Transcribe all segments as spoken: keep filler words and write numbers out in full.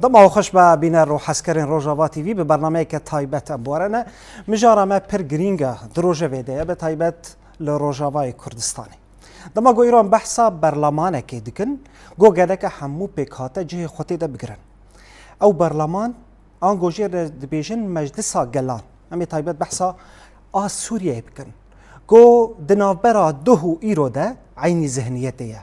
Dema xweş be bîner û hezkerên Rojava T V, bi bernameyeke taybet em bi we re ne. Mijara me pir girîng e, di rojevê de ye, bi taybet li Rojavayê Kurdistanê. Dema ku îro em behsa berlamanekê dikin, ku gereke hemû pêkhate cihê xwe tê de bigirin. Ew berlaman, ango jê re dibêjin Meclisa Gelan. Em ê taybet behsa a Sûriyeyê bikin. Ku di navbera doh û îro de eynî zihniyetê ye.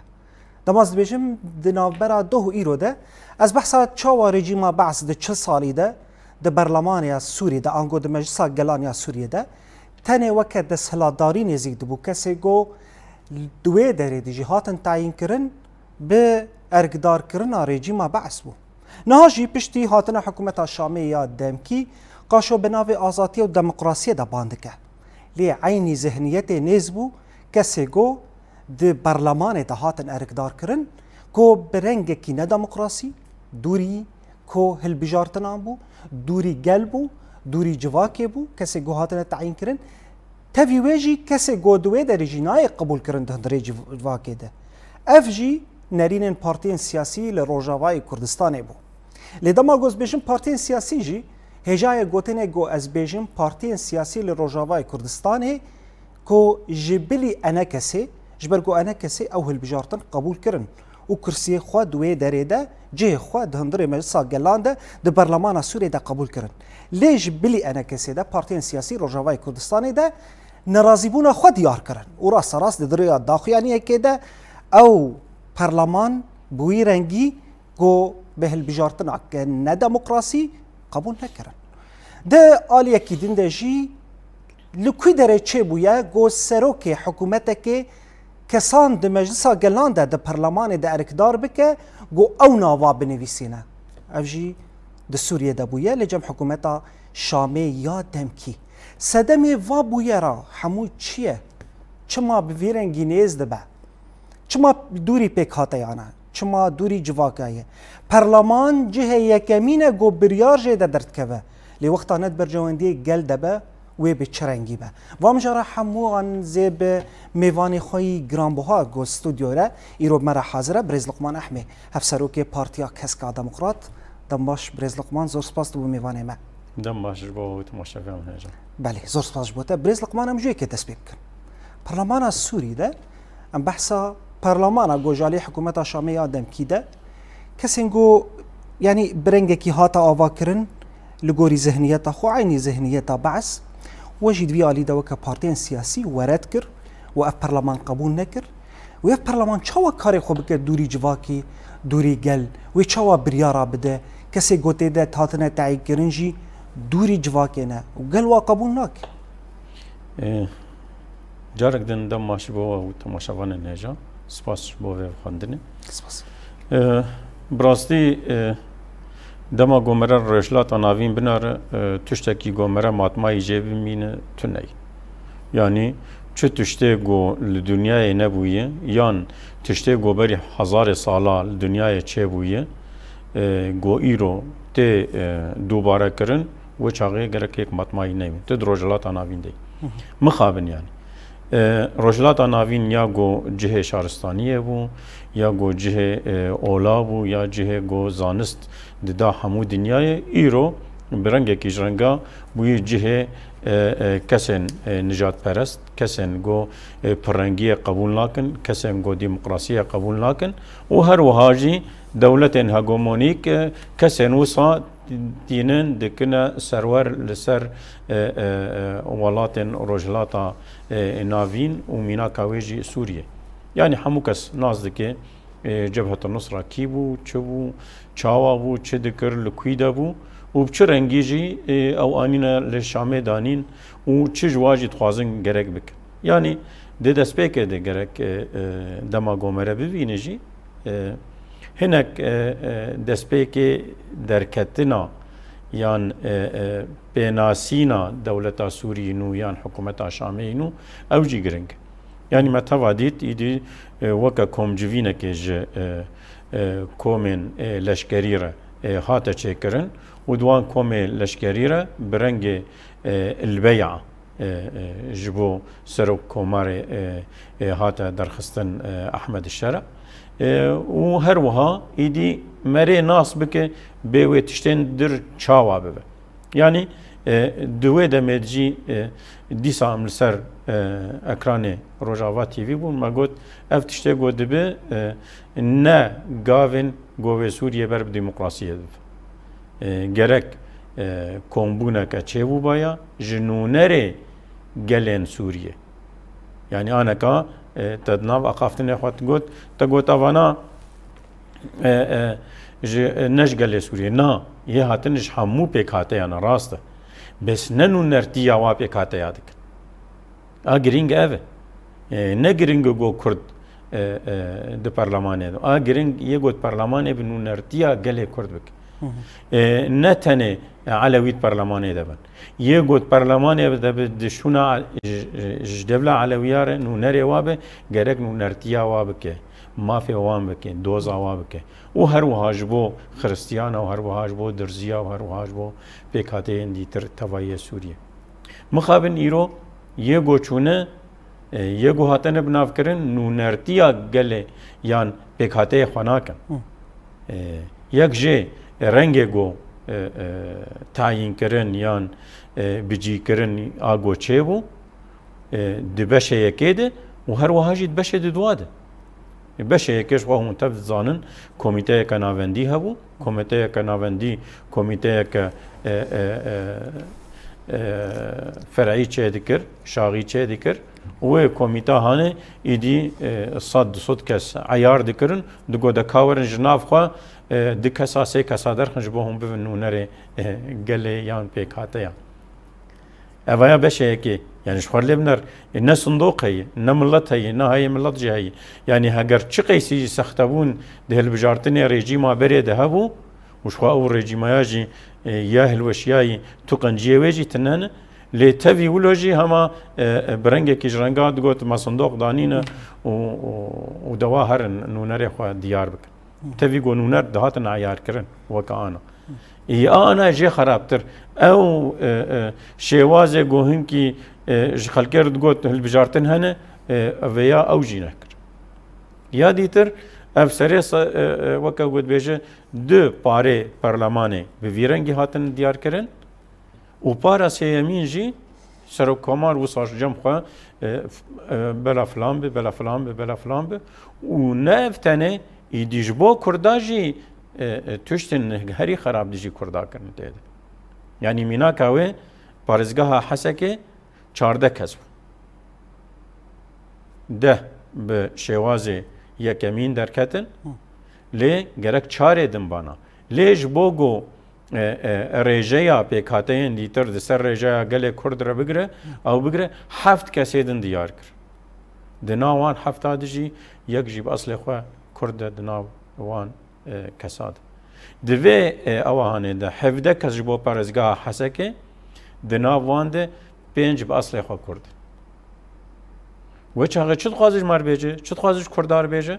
Dema ez dibêjim di navbera doh û îro de, ez behsa çawa rejîma Be's di çil salî de, di berlemanê ya Sûriyê de, ango di Meclisa Gelan ya Sûriyê de, tenê weke desthilatdarî nêzîk dibû, kesê ku di wê derê de jî hatin tayînkirin, bi erkdarkirina rejîma Be's bû. Niha jî piştî hatina hikûmeta Şamê ya demkî, qaşo bi navê azatiye û demokrasiyê de ban dike. Lê eynî zihniyetê nêz bû, kesê ku di berlemanê de hatin erkdarkirin, ku bi rengekî ne demokrasî, dûrî ku hilbijartinan bû, dûrî gel bû, dûrî civakê bû, kesê ku hatine tayînkirin. Tevî wê jî kesê ku di wê derê jî nayê qebûlkirin di hundirê civakê de. Ev jî nerînên partiyên siyasî li Rojavayê Kurdistanê bû. Lê dema ku ez bêjim partiyên siyasî jî, hêjayê gotinê ku ez bêjim partiyên siyasî li Rojavayê Kurdistanê ku ji bilî enekesê, ji ber ku enekesê ew hilbijartin qebûl kirin û kursiyê xwe di wê derê de, cihê xwe di hundirê Meclisa Gelan de, di Berlemana Sûriyê de qebûl kirin. Lê ji bilî enekesê de partiyên siyasî Rojavayê Kurdistanê de nerazîbûna xwe diyar kirin û rasterast di rêya daxuyaniyekê de ew perleman bi wî rengî ku bi hilbijartineke ne demokrasî qebûl nekirin. Di aliyekî din de jî li ku derê çêbûye ku serokê hikûmetekê kesan di Meclisa Gelan de, di perlemanê de erkdar bike ku ew nava binivîsîne. Ev jî di Sûriyê de bûye, li cem hikûmeta Şamê ya demkî. Sedemê va bûyera hemû çi ye? Çima bi vî rengî nêz dibe? Çima dûrî pêkhateyan e? Çima dûrî civaka ye? Perleman cihê yekemîn e ku biryar jê de derdikeve. Lê wexta ne di berjewendiyê gel de be, wê bi çi rengî be? Va mijara hemû an zê bi mêvanê xwe yî giranbuha ku stûdyoyê re îro bi me re hazir e, birêz Luqman Ehmê, hevserokê Partiya Kesk a Demokrat. Dem baş birêz Luqman, zor spas tu bû mêvanê me. Dem baş ji bo temaşeviyan hêja. Belê, zor spas ji bo te. Birêz Liqman, em ji yekê dest pê bikin. Parlemana Sûrî de em behsa parlemana gojalê hikûmeta Şamê ya demkî de kesên ku, yanî bi rengekî hate avakirin li gorî zihniyeta xwe, eynî zihniyeta Be's, we jî di vî alî de weke partiyên siyasî were dikir û ev parleman qebûl nekir. Û ev parleman çawa karê xwe bike dûrî civakî, dûrî gel? Wê çawa biryara bide? Kesê ku tê de hatine teyînkirin jî dûrî civakê ne û gel wa qebûl nake. Ê, carek din dem baş bo we û temaşevanên hêja. Spas ji bo vê xwendinê. Spas. Ê, bi rastî, ê, dema ku me re Rojhilata Navîn binare, ê, tiştekî ku me re matmayî jê bimîne tune ye. Yanî çi tiştê ku li dinyayê nebûye, yan tiştê ku berî hezarê sala li dinyayê çêbûye, e, ku îro tê, e, dubare kirin, wê çaxê gerek yek matmayî neyê. Tu di Rojhilata Navîn de yî. Hı hı. Mixabin yanî. E, Rojhilata Navîn ya ku cihê şaristaniyê bû, ya ku cihê, e, ola bû, ya cihê ku zanist dida hemû dinyayê, îro bi rengekî ji renga bûyî cihê, e, e, kesên, e, nijadperest, kesên ku, e, pirrengiyê qebûl nakin, kesên ku demokrasiyê qebûl nakin û her wiha jî dewletên hegemonîk, e, kesên wisa tînin dikine serwer li ser, e, e, e, welatên Rojhilata, e, Navîn û mînaka wê jî Sûriyê. Yanî hemû kes nas dike, e, Cebhet Nusra kî bû, çi bû, çawa bû, çi dikir, li kwî de bû û bi çi rengî jî, e, ew anîne li Şamê danîn û çi ji wa jî dixwazin gerek bikin. Yanî di destpêkê de gerek, e, e, dema ku me re bibîne jî, e, hinek, e, e, destpêkê derketina yan, e, e, pênasîna dewleta Sûrî nû yan hikûmeta Şamê nû ew jî giring e. Yanî me teva dît, îdî, e, weke komcivînekê ji, e, e, komên, e, leşkerî re, e, hate çêkirin û di wan komê leşkerî re bi rengê, e, elbeya, e, e, ji bo Serok Komarê, e, e, hate derxistin, e, Ahmed Şera. E, û her wiha îdî merê nas bike bê wê tiştên dir çawa bibe. Yanî, e, di wê demê de jî, e, dîsa em li ser, e, ekranê Rojava T V bûn, me got, ev tiştê ku dibe, e, ne gavên ku wê Sûriye ber bi demokrasiyê bibe. E, gerek, e, kombûneke çêbûbaya ji nûnerê gelên Sûriyê. Yanî aneka, e, te di nav axaftinê xwe got, te got, "Evana, e, e, ji, e, ne ji gelê Sûriyê." Na, yê hatin ji hemû pêkhateyan e, rast e. Bes ne nûnertiya wa pêkhateya dikin. A girîng ev e. E, ne girîng e ku Kurd, e, e, di perlemanê de. A girîng yê ku di perlemanê bi nûnertiya gelê Kurd bike. Hı hı. E, ne tenê, e, Elewî di perlemanê de bin. Yê ku di perlemanê de bi di şûna, ji, ji, ji devla Elewiya re nûnerê wa be, gerek nûnertiya wa bike, mafê wan bike, doza wa bike. Û her wiha ji bo Xiristiyana û her wiha ji bo Dirziya û her wiha ji bo pêkhateyên dîtir tevayê Sûriyê. Mixabin îro yê ku çûne, e, yê ku hatine binavkirin, nûnertiya gelê yan pêkhateyê xwe nakin. Hı. E, yek jê rengê ku, e, e, tayînkirin yan, e, bicîkirin a ku çêbû, e, di beşê yekê de û her wiha jî di beşê di dua de. Beşê yekê ji xwe hûn tev dizanin, komîteyeke navendî hebû. Komîteyeke navendî, komîteyeke, e, e, e, e, fer'î çêdikir, şaxî çêdikir. Û wê komîta hanê îdî, e, sed du sed kes eyar dikirin. Digot de ka werin ji nav xwe, e, du kesa, sê kesa derxin ji bo hûn bibin nûnerê, e, gelê yan pêkhateyan. Evaya beşe yekê. Yanî ji xwe lê biner, e, ne sindoq heye, ne milet heye, ne hayê milet jî heye. Yanî heger çi qeysî jî sextebûn di hilbijartinê rejîma berê de hebû û ji xwe ew rejîmaya jî, e, ya hilweşiyayî tu qenciyê wê jî tine ne. Lê tevî wilo jî hema, e, e, bi rengekî ji renga digot, me sindoq danîne û, û, û dewa herin nûnerê xwe diyar bikin. Tevî ku nûner dihatin eyarkirin weke ana. Î a ana jê xerabtir. Ew, e, e, şêwazê ku hinkî, e, ji xelkê re digot hilbijartin hene, e, vêya ew jî nekir. Ya dîtir, ev serê se-, e, e, weke ku dibêje, du parê perlemanê bi vî rengî hatin diyarkirin. Û para sêyemîn jî Serokkomar wisa ji cem xwe, e, f-, e, bela filan bi, bela filan bi, bela filan bi. Û ne ev tenê, îdî ji bo Kurda jî, e, e, tiştin herî xerab dijî Kurda kirin tê de. Yanî mînaka wê parêzgeha Hesekê çardeh kes bû. Deh bi şêwazê yekemîn derketin. Hı. Lê gerek çarê din bana. Lê ji bo ku, e, e, rêjeya pêkhateyên dîtir di ser rêjeya gelê Kurd re bigire, ew bigire, heft kesê din diyar kir. Di nav wan hefta de jî yek jî bi eslê xwe Kurd e di nav wan, e, kesa de. Di vê, e, ewa hanê de hevdeh kes ji bo parêzgeha Hesekê, di nav wan de pênc bi eslê xwe Kurd in. Wê çaxê çi dixwaze ji me re bêje, çi dixwaze ji Kurda re bêje?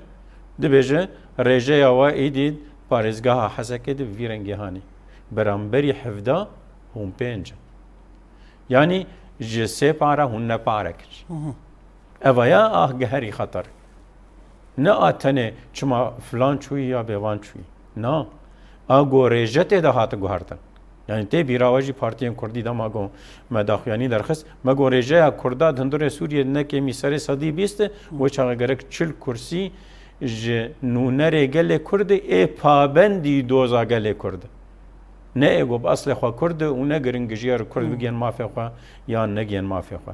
Dibêje, rêjeya we êdî parêzgeha Hesekê de bi vî rengê hanê. Beramberî hevdeh hûn pênc in. Yanî ji sê para hûn ne parek in. Hı hı. Eva ya a geherî xeter. Ne a tenê çima filan çûyî ya bêvan çûyî. Na. A ku rêje tê de hate guhertin. Yanî tê bîra we jî partiyên kurdî dema ku me daxuyanî derxist, me ku rêjeya kurda di hundirê Sûriyê ne kêmî serê sedî bîst e, wê çaxê gerek çil kursî ji nûnerê gelê Kurd e, ê pabendî doza gelê Kurd e. Ne ê ku bi eslê xwe Kurd e û ne giring e ji ya re Kurd bigihên mafê xwe yan negihên mafê xwe.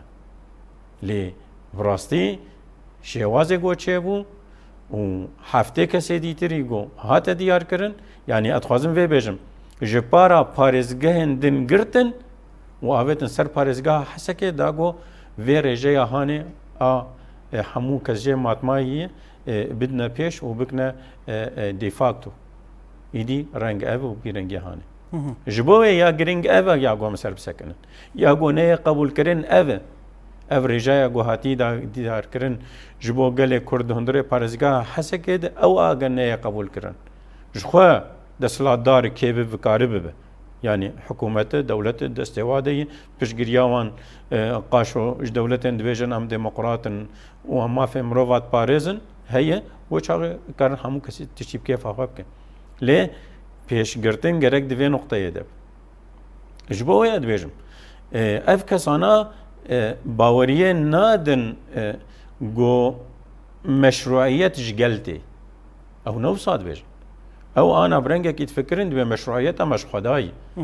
Lê bi rastî şêwazê ku çêbû û heftê kesê dîtirî ku hate diyarkirin, yanî ez dixwazim vê bêjim, ji para parêzgehên din girtin û avêtin ser parêzgeha Hesekê da ku vê rêjeya hanê a, e, hemû kes jê matmayî, e, bidine pêş û bikine, e, e, de facto. Îdî reng ev û bîrengê hanê. Hı hı. Ji bo wê ya giring ev e ya ku em ser bisekinin. Ya ku neyê qebûlkirin ev e. Ev rêjeya ku hatî da-, diyarkirin ji bo gelê Kurd di hundirê parêzgeha Hesekê de ew a ge neyê qebûlkirin. Ji xwe desthilatdar kê bi bikari bibe. Yanî hikûmete, dewlete, destê wa de ye, piştgiriya wan, e, qaşo ji dewletên dibêjin em demokrat in û em mafê mirova diparêzin, heye, wê çaxê karin hemû kesî tiştî bi kêfa xwe bikin. Lê pêşgirtin gerek di vê noqteyê de be. Ji bo wê dibêjim, e, ev kesana, e, baweriyê nadin, e, ku meşruiyet ji gel tê. Ew ne wisa dibêjin. Ew ana bi rengekî difikirin, dibê meşruiyeta me ji Xwedayî. Hı.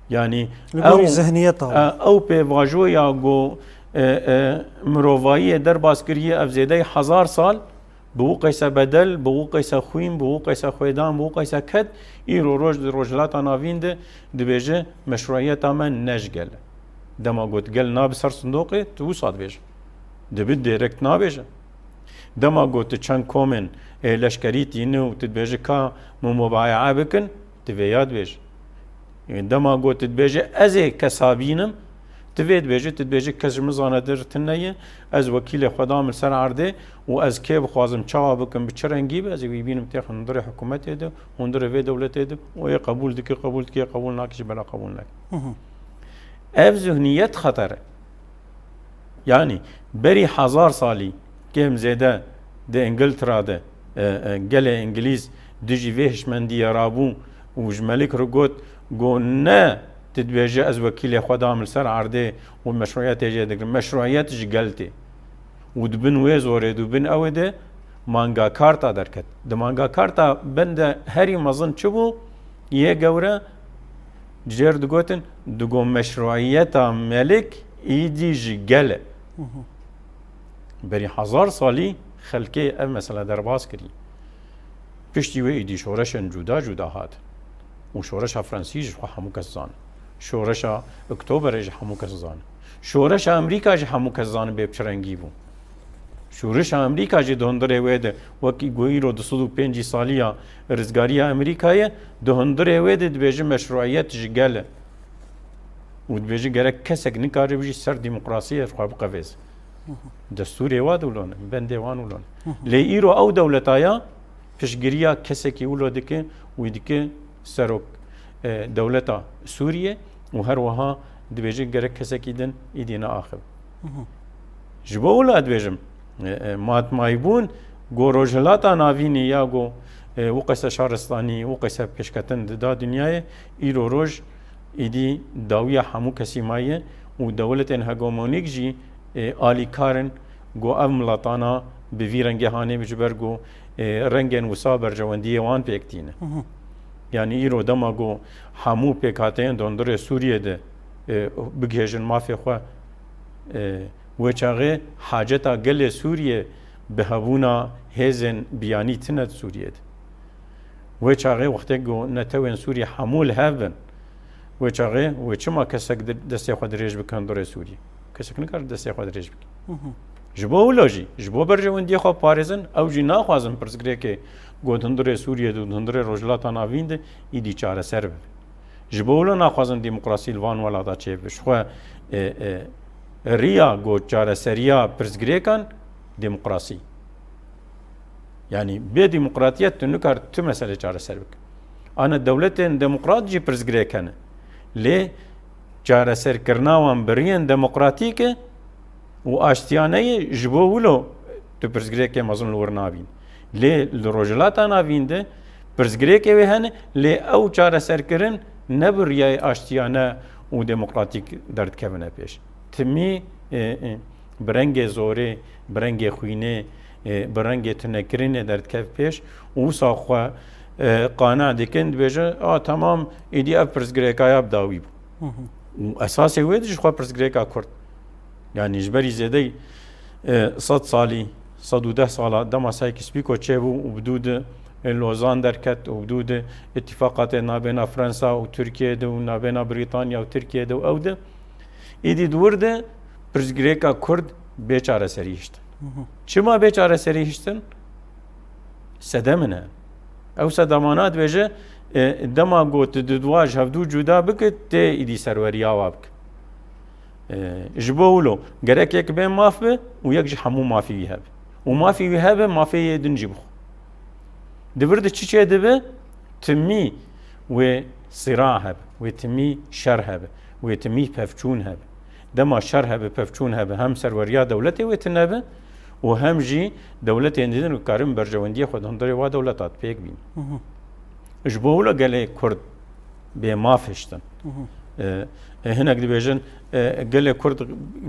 Yanî Li gorî ew, zihniyeta wan. E, ew pêvajoya ku, e, e, mirovayiyê derbas kiriye ev zêdeyî hezar sal, bi wî qeyse bedel, bi wî qeyse xwîn, bi wî qeyse xwêdan, bi wî qeyse ked, îro roj di Rojhilata Navîn de dibêje, meşruiyeta me ne ji gel e. Dema got gel nabe ser sindoqê, tu wisa dibêje. Dibi direkt nabêje. Dema got tu çend komên, ê, leşkerî tîne û tu dibêje ka min mubaye'a bikin, tu vêya dibêje. Dema got tu dibêje ez ê kesabînim, tu vê dibêje, tu dibêje kes ji min zanetir tune ye, ez wekîlê Xweda min li ser erdê û ez kê bixwazim, çawa bikim, bi çi rengî be, ez ê wî bînim têxin hundirê hikûmetê de, hundirê vê dewletê de û ê qebûl dike, qebûl dike, qebûl nake jî bela qebûl nake. Hı hı. Ev zihniyet xeter e. Yanî berî hezar salî kêm zêde di Îngiltera de, e, e, gelê Îngilîz dijî vê hişmendiyê rabû û ji Melik re got, got ne tu dibêje ez wekîlê Xweda im li ser erdê û meşruiyetê jê digirim. Meşruiyet ji gel tê. Û di bin wê zorê de û bin ew ê de manga karta derket. Di manga karta bende herî mezin çi bû? Yê gewre jêr digotin, digo meşruiyeta Melik îdî ji gel e. Hı hı. Berî hezar salî xelkê ev mesele derbas kirî. Piştî wê îdî şoreşên cuda cuda hatin. Û şoreşa Fransî ji xwe hemû kes zanin. Şoreşa Oktoberê ji hemû kes zanin. Şoreşa Amerîka ji hemû kes zanin bê bi çi rengî bû. Şoreşa Amerîka jî di hundirê wê de, wekî ku îro du sed û pêncî saliya rizgariya Amerîkayê, di hundirê wê de dibêje meşruiyet ji gel e. Û dibêje gerek kesek nikare bijî ser demokrasiyê xwe biqevêze. Destûrê wa de wilo ne, bendê wan wilo ne. Lê îro ew dewleta ya piştgiriya kesekî wilo dike, wî dike serok, e, dewleta Sûriyê û her wiha dibêje gerek kesekî din îdî neaxive. Ji bo wilo dibêjim, e, e, matmayîbûn ku Rojhilata Navînî ya ku, e, wî qeyse şaristanî, wî qeyse pêşketin dida dinyayê, îro roj îdî dawiya hemû kesî maye û dewletên hegemonîk jî, e, alîkar in ku ev miletana bi vî rengê hanê bi ji ber ku, e, rengên wisa berjewendiyê wan pêk tîne. Hı hı. Yanî îro dema ku hemû pêkhateyên dondurê Sûriyê de, e, bigihêjin mafê xwe, e, wê çaxê haceta gelê Sûriyê bi hebûna hêzên biyanî tine di Sûriyê de. Wê çaxê wextê ku netewên Sûriyê hemû li hev bin, wê çaxê wê çima kesek di-, destê xwe dirêj bike hundirê Sûriyê? Kesek nikare destê xwe dirêj bike. Hı hı. Ji bo wilo jî, ji bo berjewendiyê xwe parêzin, ew jî naxwazin pirsgirêkê ku di hundirê Sûriyê de û di hundirê Rojhilata Navîn de îdî çareser bibe. Ji bo wilo naxwazin demokrasî li van welata çêbibe. Ji xwe, e, e, riya ku çareseriya pirsgirêkan demokrasî. Yanî bê demokratiyet tu nikar tu mesele çareser bike. Ana dewletên demokrat jî pirsgirêk hene. Lê çareserkirina wan bi riyên demokratîk e û aştiyane ye, ji bo wilo tu pirsgirêkê mezin li wir nabîn. Lê li Rojhilata Navîn de pirsgirêkê wê hene, lê ew çareserkirin ne bi riyayê aştiyane û demokratîk derdikevine pêş. Timî, e, e, bi rengê zorê, bi rengê xwînê, e, bi rengê tunekirinê derdikeve pêş û wisa xwe, e, qane dikin, dibêje, a, temam, êdî ev pirsgirêka ya bi dawî bû. Hı hı. Û esasê wê de ji xwe pirsgirêka Kurd. Yanî ji berî zêdeyî, e, sed salî, sed û deh sala dema Sykes-Picot çêbû û bi dû de, e, Lozan derket û bi dû de îtîfaqatê nabêna Fransa û Tirkiyê de û nabêna Brîtanya û Tirkiyê de û ew de, êdî di wir de pirsgirêka Kurd bê çareserî hiştin. Hı hı. Çima bê çareserî hiştin? Sedem hene. Ew sedemana dibêje, e, dema ku tu di dua ji hevdû cuda bike, tê êdî serweriya wa bike. E, ji bo wilo gerek yek bê maf be û yek ji hemû mafî wî hebe. Û mafî wî hebe, mafê yê din jî bixwe. Di vir de çi çêdibe? Timî wê Sira hebe, wê timî şer hebe, wê timî pevçûn hebe. Dema şer hebe, pevçûn hebe, hem serweriya dewletê wê tune be û hem jî dewletên din dikarin berjewendiyê xwe di hundirê wa dewleta pêk bînin. Ji bo wilo gelê Kurd bê maf hiştin. E, e, hinek dibêjin, e, gelê Kurd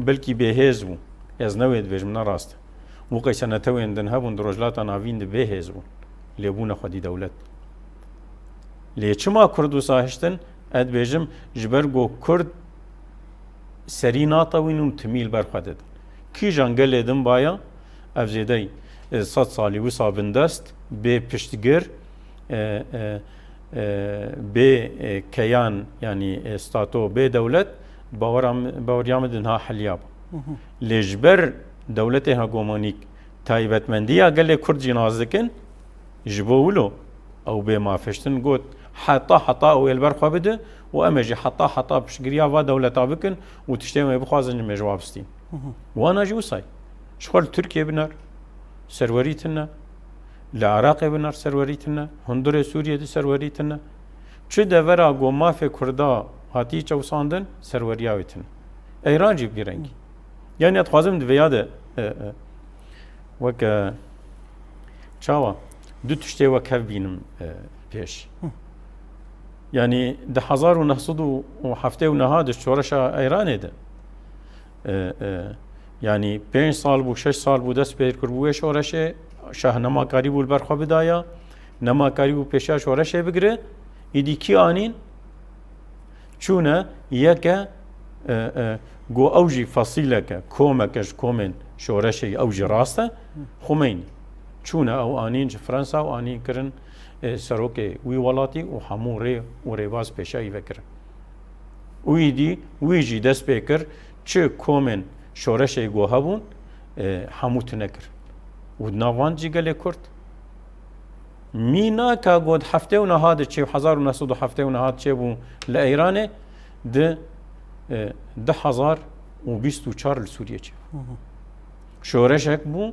belkî bêhêz bû. Ez ne wê dibêjim, ne rast e. Weke senetewên din hebûn di Rojhilata Navîn de bêhêz bûn. Lê bûne xwedî dewlet. Lê çima Kurd wisa hiştin? Ez dibêjim, ji ber ku Kurd serî natewînin û timî li ber xwe didin. Kîjan gelê din baya, ev zêdey, e, sed salî wisa bindest, bê piştgir, e, e, e, bê, e, keyan, yanî, e, stato, bê dewlet, bawera min, baweriya min di niha heliya bû. Lê ji ber dewletê hegemonîk taybetmendiya gelê Kurd jî nas dikin, ji bo wilo ew bê mafhiştin got, heta heta ew ê li ber xwe bide û em ê jî heta heta piştgiriya va dewleta bikin û tiştê em ê bixwazin em ê ji wa bistîn. Wana jî wisa ye. Ji xwe li Tirkiyê biner, serwerî tune, li Iraqê biner, serwerî tune, hundirê Sûriyê de serwerî tune. Çi devera ku mafê Kurda hatiye çewsandin, serweriya wê tune. Îran jî bi vî rengî. Yanî ez dixwazim di vêya de, e, e, weke çawa du tiştê wek hev bînim, e, pêş. Yanî di hezar û neh sed û heftê û neh de şoreşa Îranê de, e, e, yanî pênc sal bû, şeş sal bû dest pê kir bû wê şoreşê, şah nema karî bû li ber xwe bidaya, nema karî bû pêşiya şoreşê bigire, îdî kî anîn? Çûne yeke, e, e, got ew jî fesîleke, komeke ji komên şoreşê ye, ew jî rast e, Xumeynî. Çûne ew anîn ji Fransa û anîn kirin, e, serokê wî welatî û hemû rê û rêbaz pêşiya wî vekirin. Û îdî wî jî dest pê kir, çi komên şoreşê got hebûn, e, hemû tune kir. Û di nav wan jî gelê Kurd. Mînaka got heftê û neha de çê, hezar û neh sed û heftê û neha de çêbû li Îranê, di, e, du hezar û bîst û çar li Sûriyê çêbû. Şoreşek bû,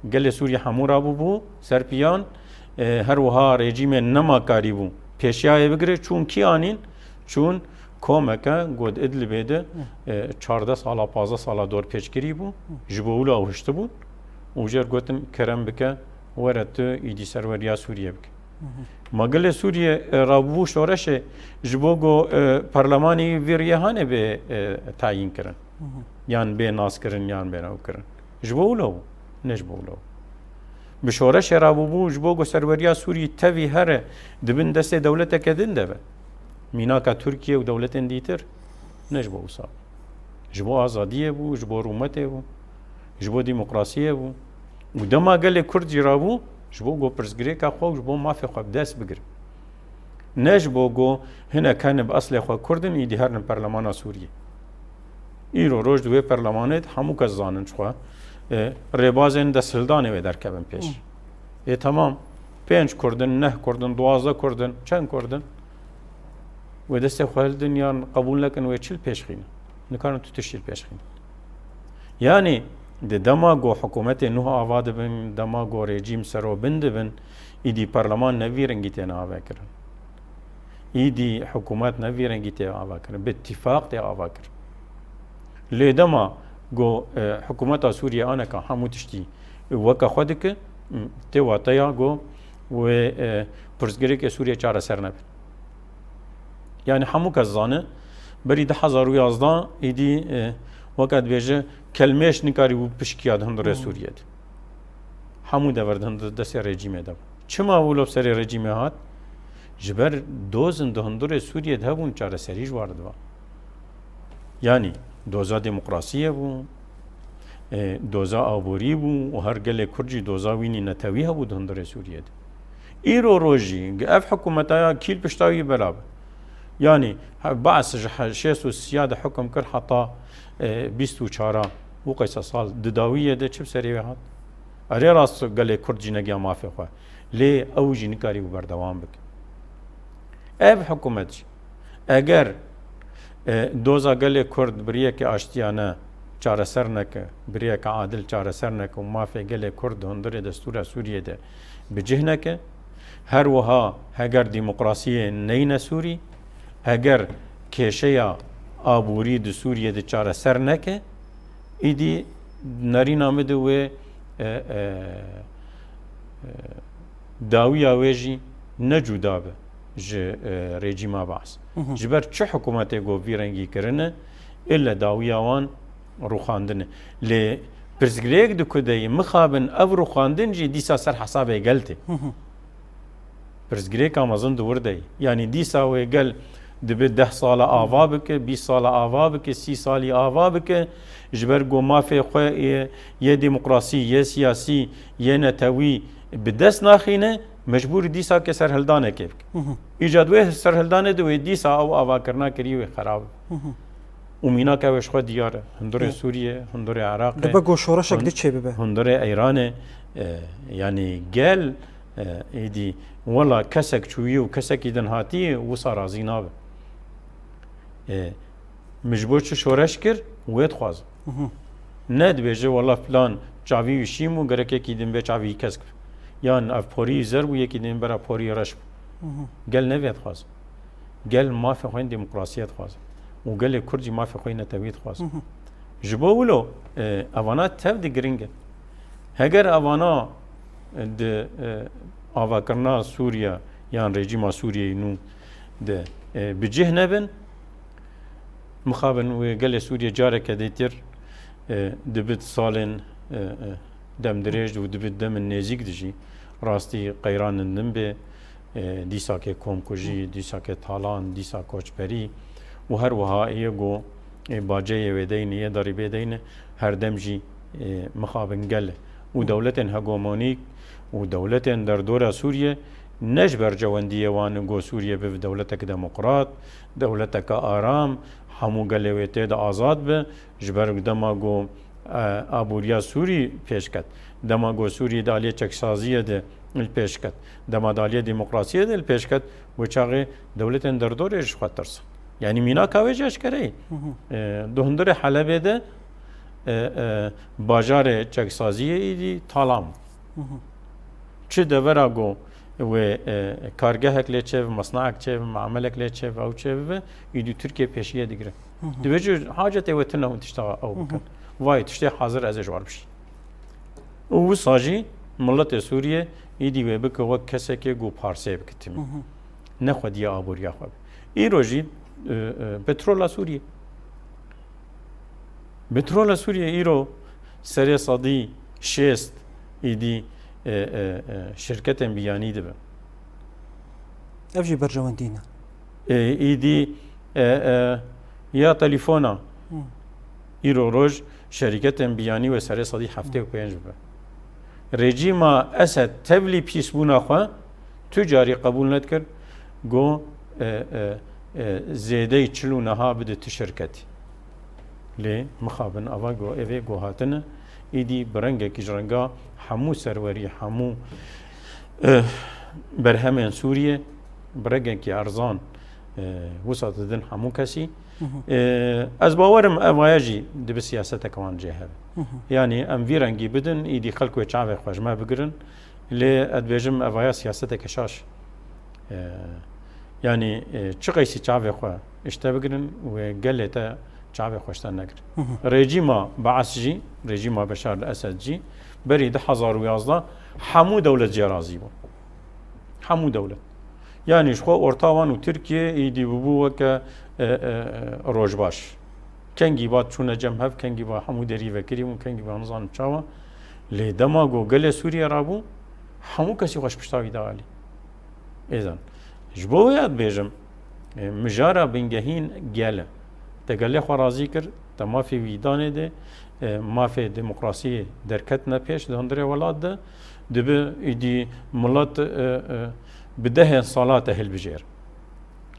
gelê Sûriyê hemû rabûbû ser piyan, e, her wiha rejîmê nema karîbû pêşiyayê bigire, çûn kî anîn? Çûn komeke got Idlibê de, e, çardeh sala, pazdeh sala dorpêçkirî bû, ji bo wilo ew hiştibûn û jê re gotin kerem bike, were tu îdî serweriya Sûriyê bike. Ma gelê Sûriyê, e, rabû şoreşê ji bo ku, e, perlemanî vî riyê hanê bê, e, tayîn kirin. Yan bê nas kirin, yan bê ew kirin. Ji bo wilo bû, ne ji bo wilo. Bi şoreşê rabûbû, ji bo ku serweriya Sûriyê tevî here di bin destê dewleteke din de be. Mînaka Tirkiye û dewletên dîtir, ne ji bo wisa bû. Ji bo azadiyê bû, ji bo rûmetê bû, ji bo demokrasiyê bû. Û dema gelê Kurd jî rabû, ji bo ku pirsgirêka xwe û ji bo mafê xwe bi dest bigire. Ne ji bo ku hinek hene bi eslê xwe Kurd in, îdî herin perlemana Sûriyê. Îro roj di wê perlemanê de hemû kes zanin çi xwe, e, rêbazên desthildanê wê derkevin pêş. Ê, temam. Pênc Kurd in, neh Kurd in, duwazdeh Kurd in, çend Kurd in? Wê destê xwe hildin yan qebûl nekin, wê çi li pêş xînin? Nikarin tu tiştî li pêş xînin. Yanî di dema ku hikûmetê nû ava dibin, dema ku rejîm serobin dibin, îdî perleman ne vî rengî têne avekirin. Îdî hikûmet ne vî rengî tê avakirin. Bi îtîfaq tê avakirin. Lê dema ku, e, hikûmeta Sûriyê aneka hemû tiştî weke xwe dike, tê wateya ku wê, e, pirsgirêkê Sûriyê çareser nebin. Yanî hemû kes zane, berî du hezar û yazdeh îdî, e, weke dibêje, kelmêş nikarîbû pişkiya di hundirê Sûriyê de. Hemû dever di hundir destê rejîmê de bû. Çima wilo bi serê rejîmê hat? Ji ber dozin di hundirê Sûriyê de hebûn, çareserî ji war diva. Yanî doza demokrasiyê bû, e, doza aborî bû û her gelê Kurd jî doza wînî netewî hebû di hundirê Sûriyê de. Îro rojî ev hikûmeta ya kî li pişta wî bela be? Yanî he-, Baas ji he-, şêst û sîya de hikûm kir heta, e, bîst û çar a û qeysa sal di dawiyê de çi bi serê wê hat? Erê rast gelê Kurd jî negiya mafê xwe. Lê ew jî nikarîbû berdewam bike. Ev hikûmet jî eger, e, doza gelê Kurd bi riyekê aştiyane çareser neke, bi riyeke adil çareser neke û mafê gelê Kurd di hundirê destûra Sûriyê de bi cih neke, her wiha heger demokrasiyê neyne Sûrî, Heger kêşeya aborî di Sûriyê de çareser neke, îdî nerîna min di wê, e, e, e, dawiya wê jî ne cuda be ji, e, rejîma Baas. Hı hı. Ji ber çi hikûmetê ku vî rengî kirine, ille dawiya wan rûxandin e. Lê pirsgirêk di ku de ye, mixabin ev rûxandin jî dîsa ser hesabê gel tê. Hı hı. Pirsgirêka mezin di wir de ye. Yanî dîsa wê gel dibe deh sala ava bike, bîst sala ava bike, sî salî ava bike, ji ber ku mafê xwe yê, yê demokrasî, yê siyasî, yê netewî bi dest naxîne, mecbûr dîsa ke serhildanekê bike. Hı hı. Îca di wê serhildanê de wê dîsa ew avakirina kirî wê xerab be. Hı hı. Û mînaka wê ji xwe diyar e. Hundirê Evet. Sûriyê, hundirê Iraqê, Dibe ku şoreşek hun-, di çêbibe. hundirê Îranê, e, yanî gel, e, êdî wela kesek çûyî û kesekî din hatî wisa razî nabe. E, min ji bo çi şoreş kir, wê dixwazim. Hı hı. Ne dibêje, wela filan çavî wî şîm û gerekekî din bê çavî wî kesk be. Yan ev porî zer bû, yekî din bera porî reş bû. Hı hı. Gel ne vê dixwazim. Gel mafê xwe yên demokrasiyê dixwazin. Û gelê Kurd jî mafê xwe yên netewî dixwazin. Hı hı. Ji bo wilo, e, evana tev de giring e. Heger evana, e, di, e, avakirina Sûriye yan rejîma Sûriyeyê nû de, e, bi cih nebin, mixabin wê gelê Sûriye careke dêtir, e, dibe di salên, e, e, demdirêj û dibe di demên nêzîk de jî rastî qeyranên din bê, e, dîsakê komkujî, dîsakê talan, dîsa koçberî û her wiha yê ku, e, baceyê wê deyne, yê derîbê deyne, her dem jî, e, mixabin gel e. Û dewletên hegemonîk û dewletên derdora Sûriye ne ji berjewendiyê wan in ku Sûriye bibe dewletek demokrat, dewleteke aram, hemû gelê wê tê de azad be, ji ber dema ku, e, aboriya Sûrî pêş ket, dema ku Sûrî di aliyê çeksaziyê de li pêş ket, dema di aliyê demokrasiyê de li pêş ket, wê çaxê dewletên derdorê ji xwe tirsin. Yanî mînaka wê jî eşkere ye. Hı hı. E, di hundirê Helebê de, e, e, bajarê çeksaziyê êdî talan bû. Hı hı. Çi devera ku wê, e, kargehek lê çêbibe, mesnaek çêbibe, meamelek lê çêbibe, ew çêbibe, êdî Tirkiye pêşiyê digire. Hı hı. Dibêje hacetê we tune hûn tişta ew Hı hı. bikin. Vay tiştê hazir ez ê ji we re bişînim. Û wisa jî miletê Sûriyê êdî wê bike wek kesekê ku parsê bike timî. Hı hı. Ne xwediyê aboriya xwe be. Îro jî, e, e, petrola Sûriyê. Petrola Sûriyê îro serê sedî şêst êdî, e, e, e, şirketên biyanî dibe. Ev jî berjewendî ne. E, êdî, e, e, ya telefona Hı. îro roj şerîketên biyanî wê serê sedî heftê û pênc bibe. Rejîma Esed tevlî pîsbûna xwe tu carî qebûl nedikir, got, e, e, e, zêdeyî çil û neha bide tu şirketî. Lê mixabin ava ku evê ku hatine, êdî bi rengekî ji renga hemû serwerî, hemû, eh, berhemên Sûriyê bi rengekî erzan, eh, wisa didin hemû kesî. Hı hı. Eh, ez bawerim evaya jî dibe siyaseteke wan jê hebe. Hı hı. Yanî em vî rengî bidin, êdî xelk wê çavê xwe ji me bigirin. Lê ez dibêjim evaya siyaseteke şaş. E, yanî, e, çi qeysî çavê xwe ji te bigirin, wê gelê te çavê xwe ji te negirin. Hı hı. Rejîma Baas jî, rejîma Beşar el Esed jî berî du hezar û yazdeh hemû dewlet jê razî bû. Hemû dewlet. Yanî ji xwe orta wan û Tirkiye êdî bûbû weke, e, e, e, rojbaş. Kengî ba çûne cem hev, kengî ba hemû derî vekirî bûn, kengî ba nizanim çawa. Lê dema ku gelê Sûriyê rabû, hemû kesî xwe ji pişta wî da alî. Êzan, ji bo wê ya dibêjim, e, mijara bingehîn gel e. Te gelê xwe razî kir, te mafê wî danê de, e, mafê demokrasiyê derketine pêş di hundirê welat de, dibe êdî milet, e, e, bi dehên sala te hilbijêr.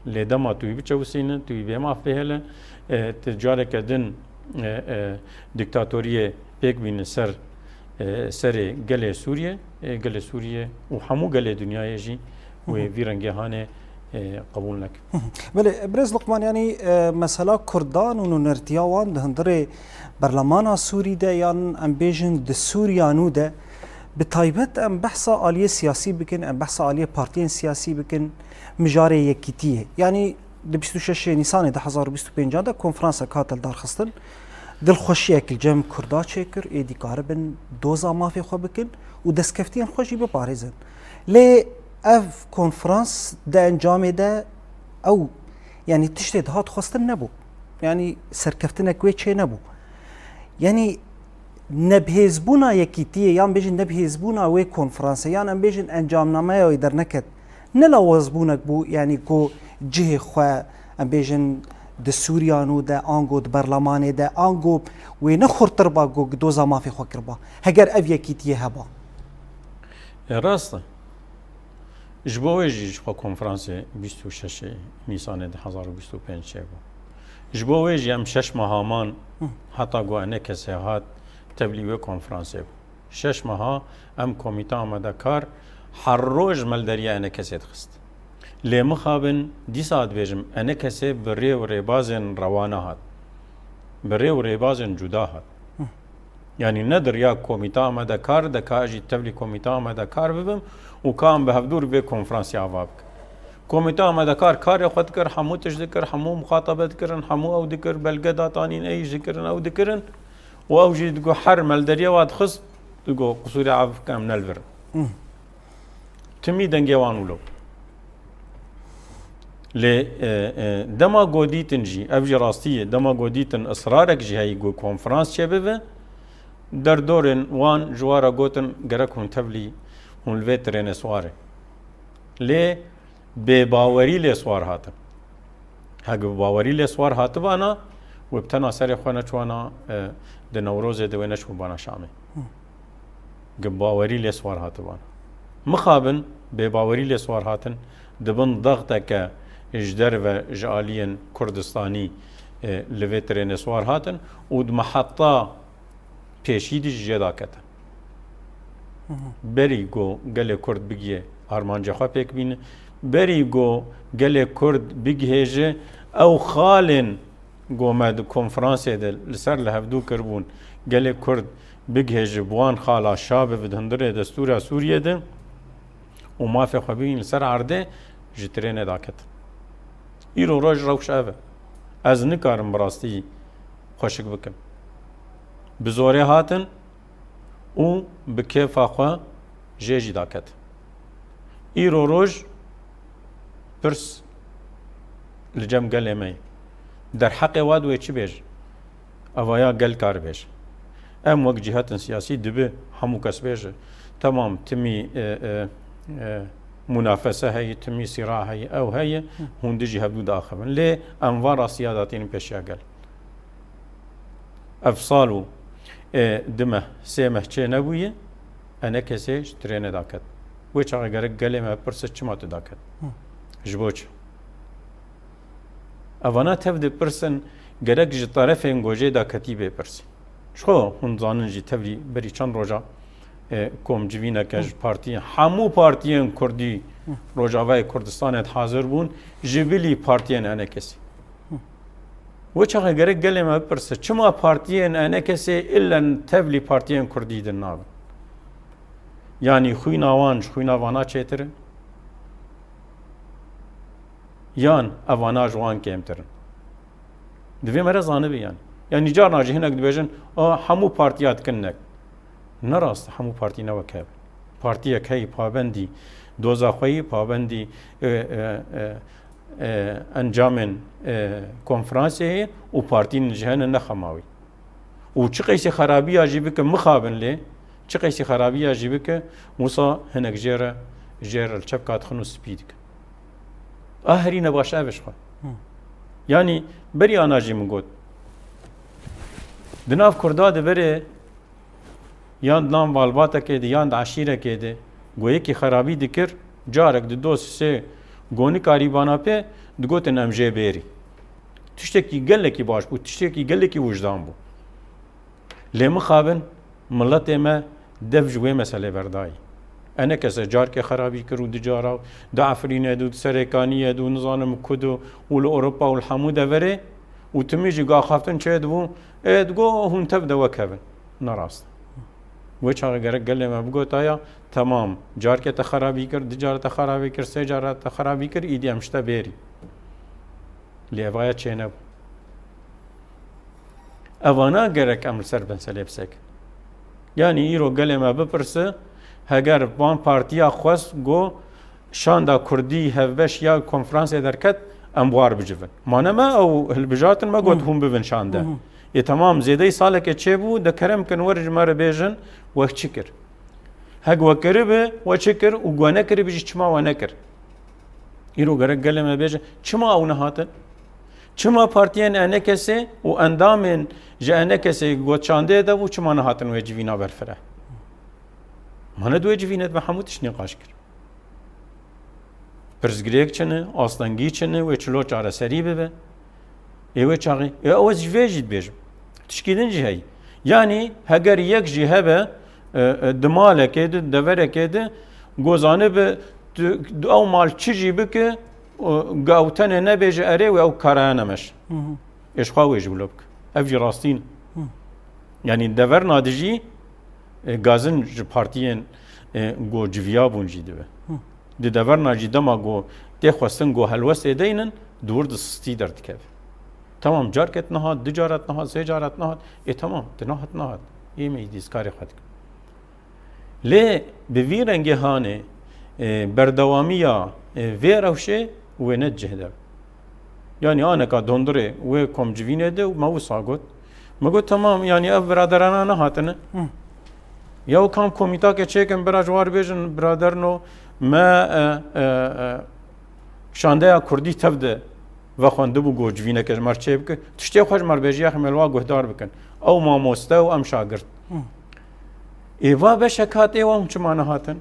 Lê dema tu wî biçewisîne, tu wî bê maf bihêle, e, tu careke din, e, e, dîktatoriyê pêk bîne ser, e, serê gelê Sûriyê, e, gelê Sûriyê û hemû gelê dinyayê jî wê Hı hı. vî rengê hanê, e, qebûl neke. Hı hı. Belê, Birêz Luqman, yanî, e, mesela Kurdan û nûnertiya wan di hundirê berlemana Sûrî de yan em bêjin di Sûriya nû de, bi taybet em behsa aliyê siyasî bikin, em behsa aliyê partiyên siyasî bikin, mijarê yekîtiyê. Yanî Di bîst û şeş Nîsanê du hezar û bîst û pênc de konferansek hat hildarxistin. Dilxweşiyek li cem Kurda çêkir, êdî karibin doza mafê xwe bikin û destkeftiyên xwe jî biparêzin. Lê ev konferans di encamê de ew, yanî tiştê dihat xwestin nebû. Yanî serkeftinek wê çê nebû. Yanî nebihêzbûna yekîtiyê, yan bêjin nebihêzbûna wê konferansê, yan em bêjin encamnameya wê derneket, ne lawazbûnek bû, yanî ku cihê xwe, em bêjin di Sûriya nû de, ango di berlemanê de, ango wê ne xurtir ba ku doza mafê xwe kiriba, heger ev yekîtiyê heba. E, rast e. Ji bo wê jî ji xwe konferansê bîst û şeş Nîsanê du hezar û bîst û pênc çêbû. Ji bo wê jî em şeş meha man Hı. heta ku enekesê hat tevlî wê konferansê bû. Şeş meha em komîta amadekar her roj melderiya enekesê dixist. Lê mixabin dîsa dibêjim, enekesê bi rê û rêbazên rewana hat. Bi rê û rêbazên cuda hat. Hı. Yanî ne di riya komîta amadekar de ka ez jî tevlî komîta amadekar bibim û ka em bi hevdû re vê konferansê ava bikin. Komîta amadekar karê xwe dikir, hemû tişt dikir, hemû muxatabe dikirin, hemû ew dikir, belge datanîn, ey jî dikirin, ew dikirin û ew jî digo her melderiya wa dixist, digo qisûrê ev bike em ne li vir in. Hı. Timî dengê wan wilo. Lê, e, e, dema godîtin jî, ev jî rastî ye, dema godîtin israrek jî heyî ku konferans çêbibe, derdorên wan ji wa re gotin, gerek hûn tevlî, hûn li vê tirênê siwar in. Lê bêbawerî lê siwar hatin. Heke bi bawerî lê siwar hatibana, wê bi tena serê xwe neçûbana, e, di Newrozê de wê neçûbana Şamê. Hı. Gi bawerî lê siwar hatibana. Mixabin bêbawerî lê siwar hatin, di bin dexteke ji derve ji aliyên Kurdistanî, e, li vê tirênê siwar hatin û di meheta pêşî de jî jê daketin. Hı hı. Berî ku gelê Kurd bigihê armancê xwe pêk bîne, berî ku gelê Kurd bigihêje ew xalên ku me di konferansê de li ser li hevdû kiribûn, gelê Kurd bigihêje bi wan xala şa bibe di hundirê destûra Sûriyê de û mafê xwe bigihîn li ser erdê, ji tirênê daketin. Îro roj rewş ev e. Ez nikarim bi rastî xweşik bikim. Bi zorê hatin û bi kêfa xwe jê jî daket. Îro roj pirs li cem gelê me ye. Derheqê wa di wê çi bêje? Evaya gel kar bêje. Em wek cîhetin siyasî dibe hemû kes bêje, temam, timî, e, e, e, munafese heye, timî sîra heye, ew heye, hûn dijî hevdû diaxivin. Lê em van rastiya datînin pêşiya gel. Ev sal û, e, du meh, sê meh çê nebûye, enekesê ji tirênê daket. Wê çaxê gerek gelê me bipirse çima tu daket? Hı. Ji bo çi? Evana tev dipirsin, gerek ji terefên gojê daketî bê pirsî. Ji xwe hûn zanin jî tevlî berî çend roja, e, komcivîneke Hı. ji partiyên, hemû partiyên Kurdî Hı. Rojavayê Kurdistanê de hazir bûn, ji bilî partiyên enekesî. Wê çaxê gerek gelê me bipirse, çima partiyên enekesê illen tevlî partiyên Kurdî din nabin? Yanî xwîna wan ji xwîna vana çêtir in? Yan evana ji wan kêmtir in? Divê me re zanibe yanî. Yanî carna jî hinek dibêjin, "A, hemû partiya dikin nek." Ne rast, hemû partî ne wek hev. Partiyek heyî pabendî doza xwe yî, pabendî, e, e, e, e, encamên, e, konferansê heye û partîn ji hene nexema wî. Û çi qeysî xerabiya jî bike, mixabin lê, çi qeysî xerabiya jî bike, wisa hinek jê re, jê re li çepka dixin û spî dikin. A herî nebaş ev e ji xwe. Hı. Yanî berî ana jî min got, di nav Kurda de berê yan di nav malbatekê de, yan di eşîrekê de, ku yekî xerabî dikir, carek di do sê gonî karîbana pê, digotin, "Em jê bêrî." Tiştekî gelekî baş bû, tiştekî gelekî wijdan bû. Lê mixabin, miletê me dev ji wê meselê berdayî. Enekese carkê xerabî kir û di cara, di Efrînê de û di Serêkaniyê de û nizanim ku de û li Ewropa û li hemû deverê û timî jî ku axaftin çêdibû, ê digo, "Hûn tev de wek hev in." Ne rast e. Wê çaxê gerek gelê me bigotaya, "Temam, carkê te xerabî kir, du cara te xerabî kir, sê cara te xerabî kir, îdî em ji te bêrî." Lê evaya çênebû. Evana gerek em li ser bin selê bisekin. Yanî îro gelê me bipirse, heger van partiya xwest got, şanda kurdî hevbeş ya konferansê derket, em war bicivin. Ma ne me ew hilbijartin, me got, Hı. hûn bivin şande. Hı hı. Ê, temam, zêdeyî salekê çêbû, de kerem kin, werin ji me re bêjin, we çi kir? Hek we kiribe, we çi kir û we nekiribe jî çima we nekir? Îro gerek gelê me bêje, çima ew nehatin? Çima partiyên E N K S ê û endamên ji E N K S ê ku şandeyê de bû, çima nehatin wê civîna berfireh? Ma ne di wê civînê de me hemû tişt nîqaş kir. Pirsgirêk çi ne, astengî çi ne, wê çilo çareserî bibe. Ê wê çaxê, ê ew ez ji vê jî dibêjim. Tişkî din jî heyî. Yanî heger yek jî hebe, e, e, di malekê de, deverekê de, ku zanibe tu, tu ew mal çi jî bike, e, ku ew tenê nebêje erê wê ew karaya nemeş. Hı hı. Ê ji xwe wê jî wilo bike. Ev jî rastî ne. Hı. Yanî deverna dijî, e, gazin ji partiyên, e, ku civiyabûn jî dibe. Hı. Di deverna jî dema ku tê xwestin ku helwestê deynin, di wir di sistî derdikeve. Temam, carket nehat, du carat nehat, sê carat nehat. Ê temam, di nehat nehat. Ê me îdî ez karê xwe dikim. Lê bi vî rengê hanê, e, berdewamiya, e, vê rewşê wê ne cih de. Yanî aneka dondirê wê komcivînê de me wisa got. Me got, temam, yanî ev biraderana nehatine. Hı. Ya û kam komîtakê çêkin, bira ji war bêjin, biraderno me, e, e, e, şandeya kurdî tev de vexwendibû, got, civîneke ji me re çêbike. Tiştê xwe ji me re bêje, ya xwe me li wa guhdar bikin. Ew mamoste û em şagirt. Hı. Ê va beşek hat, ê wa hûn çima nehatin?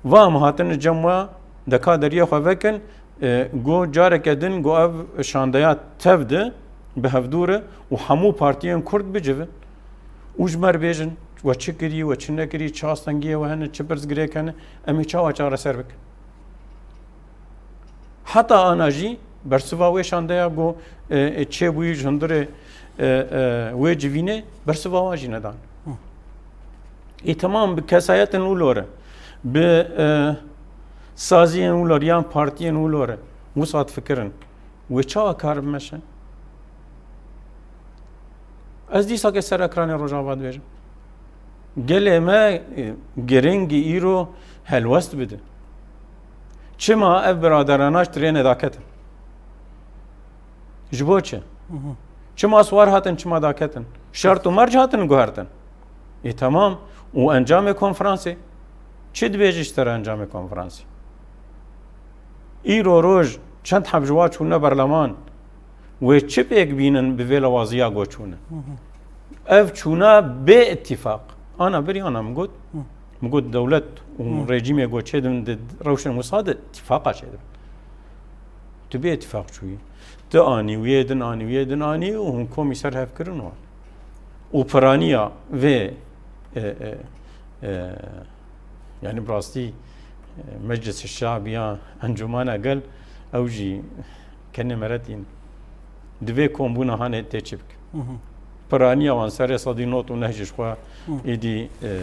Va em hatin li cem we, de ka deriyê xwe vekin, e, got, careke din, got, ev şandeya tev de bi hevdû re û hemû partiyên kurd bicivin û ji me re bêjin, we çi kirî, we çi nekirî, çi astengiyê we hene, çi pirsgirêk hene, em ê çawa çareser bikin? Heta ana jî bersiva wê şandeya ku, e, e, çêbûyî ji hundirê, e, e, wê civînê, bersiva wan jî nedan. Hı. Ê temam bi kesayetên wilo re, bi, e, saziyên wilo re yan partiyên wilo re wisa difikirin. Wê çawa kar bimeşin? Ez dîsakê ser ekranê Rojava dibêjim. Gelê me, e, giring îro helwest bide. Çima ev biraderana ji trênê daketin? Ji bo çi? Hı hı. Çima swar hatin, çima daketin? Şert û merc hatin guhertin. Ê, temam. Û encamê konferansê? Çi dibêjî ji ser encamê konferansê? Îro roj çend heb ji wa çûne berleman, wê çi pêk bînin bi vê lewaziya ku çûne? Hı hı. Ev çûna bê îtîfaq. Ana birî ana min got, Hı. min got dewlet û Hı. rejîmê ku çêdibin di rewşên wisa de îtîfaqa çêdibin. Tu bê îtîfaq çûyî. Tu anî, wiyê din anî, wiyê din anî û hûn komî ser hev kirin wan. Û piraniya vê, e, e, e, yanî bi rastî, e, Meclis Şab ya Encûmena Gel, ew jî kenê meretîn. Divê kombûna hanê tê çi bike. Hı hı. Piraniya wan serê sedî nod û neh jî ji xwe Hı. êdî, e, e,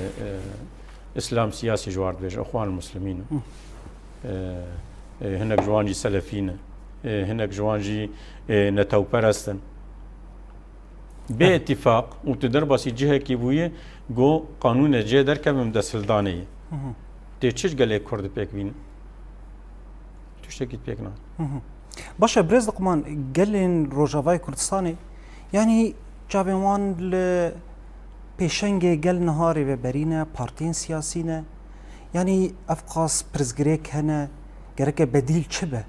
Îslam siyasî ji war dibêje, Ixwan Muslimîn. Hı. E, e, hinek ji wan jî selefî ne. E, hinek ji wan jî, e, netewperest in. Bê Heh. îtîfaq û tu derbasî cihekî bûyî, got, qanûnê cê derkevim desthildanê ye. Hı hı. Tê çi ji gelê Kurd pêk bînin? Tiştekî pêk nayê. Hı hı. Baş e, birêz Luqman, gelên Rojavayê Kurdistanê, yanî çavên wan li pêşengê gel niha rêveberî ne, partiyên siyasî ne. Yanî ev qas pirsgirêk hene, gereke bedîl çi be?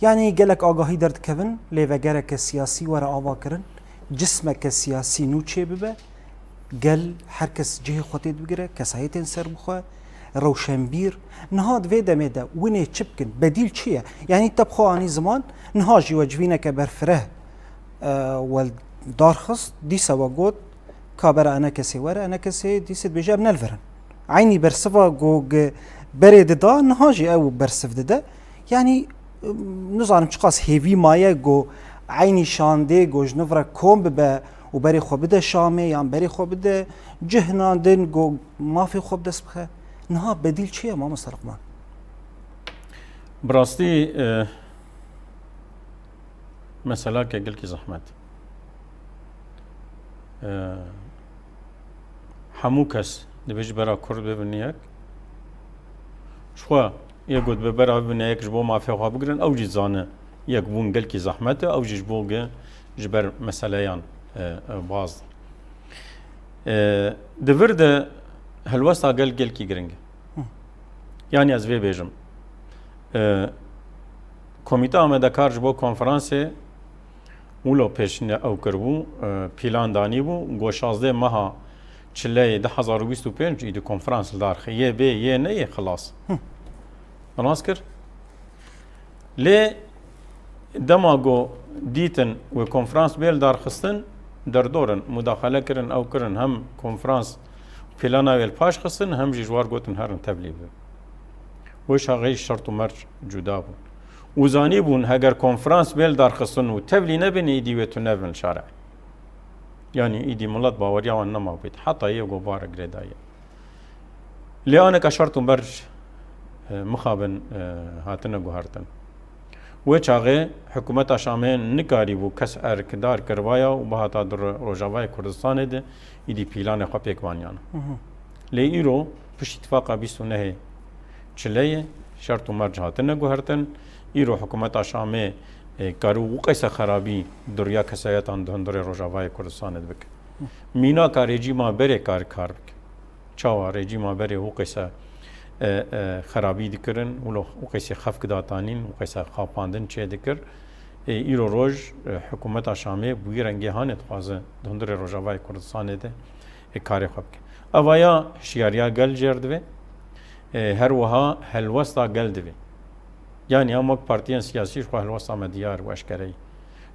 Yanî gelek agahî derdikevin, lê vegereke siyasî were avakirin, cismeke siyasî nû çêbibe, gel her kes cihê xwe tê dibigire, kesayetên serbixwe, rewşenbîr. Niha di vê demê de winê çi bikin? Bedîl çi ye? Yanî te bi xwe anî ziman, niha jî we civîneke berfireh, e, we darxist, dîsa we got, ka bera enekesê were, enekesê dîsê dibêje, em ne li vir in. Eynî bersiva ku gi berê dida, niha jî ew bersiv dide. Yanî, nizanim çiqas hêvî maye ku eynî şandê ku ji nû re kom bibe û berê xwe bide Şamê yan berê xwe bide cihnan din ku mafê xwe bi dest bixe. Niha bedîl çi ye, mamoste Luqman? Bi rastî, e, Meselake gelkî zehmet. E, hemû kes dibê ji bera Kurd bibin yek. Ji xwe yê got bi bera bibin yek ji bo mafê xwe bigirin, ew jî zane yekbûn gelkî zehmet e, ew jî ji bo ge-, ji ber meseleyan, e, e, baz. E, di vir de helwesta gel gelkî giring e. Hı. Yanî ez vê bêjim. E, Komîte Amedekar ji bo konferansê wilo pêşine ew kiribû, e, pîlan danîbû, got şazdeh meha çileyê du hezar û bîst û pênc îdî konferans li dar xe. Yê bê, yê neyê xilas. Hı. Nas kir. Lê dema ku dîtin wê konferans bê li dar xistin, derdorin, mudaxele kirin, ew kirin, hem konferans pîlana wê li paş xistin, hem jî ji war gotin herin tevlî bibin. Wê çaxê şert û merc cuda bûn. Û zanîbûn heger konferans bê li dar xistin û tevlî nebin, îdî wê tune bin li şarê. Yanî îdî milet baweriya wan nema bît. Heta yê ku bar girêdaye. Lê aneka şert û merc, e, mixabin, e, hatine guhertin. Wê çaxê hikûmeta Şamê nikarîbû kes erkdar kiribaya û bihata di ro-, Rojavayê Kurdistanê de îdî pîlanê xwe pêk vaniyana. Hı hı. Lê îro piştî tifaqa bîst û nehê çileyê şert û merc hatine guhertin. Îro hikûmeta Şamê, e, karî û qeyse xerabî di riya kesayetan di hundirê Rojavayê Kurdistanê de bike. Hı. Mînaka rejîma berê kar, kar bike. Çawa rejîma berê û qeyse, e, e, xerabî dikirin, wilo û qeyse xefk datanîn, û qeyse xapandin çê dikir. E, îro roj, e, hikûmeta Şamê bi wî rengê hanê dixwaze di hundirê Rojavayê Kurdistanê de, e, karê xwe bike. Evaya hişyariya gel jêr divê, e, her wiha helwesta gel divê. Yanî em wek partiyên siyasî ji xwe helwesta me diyar û eşkereyî.